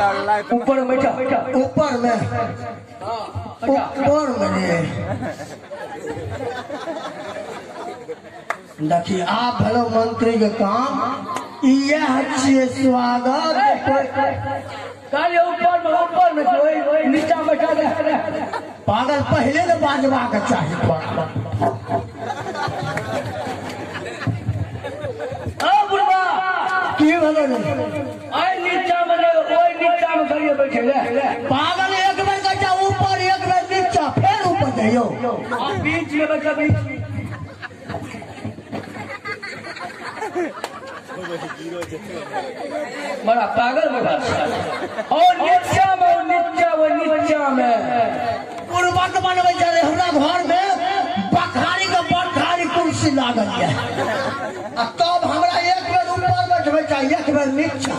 ऊपर में बैठा। ऊपर में, ऊपर में रे। देखी आप भेलो मंत्री के काम इएह छियै स्वागत। कहलिए ऊपर में, ऊपर में ओहि नीचा में बैठा दे। पागल, पहिले ने बाजबाक चाही तोरा। ओ बुढ़बा, की भेलो रे? आइ नीचा में नहि, ओहि नीचा में कहलिए बैठे ले। पागल, एक बेर कहै छै ऊपर, एक बेर नीचा, फेर ऊपर जइयौ। आ बीच में बैठा, बीच में। बड़ा पागल बुढ़ा छै। और नीचा में, और नीचा, वो नीचा में। बुड़बक बनबै छै रे। हमरा घर में बखारी के बखारी कुर्सी लागल ये आ तब हमरा एक बेर ऊपर बैठबै छै, एक बेर नीचा।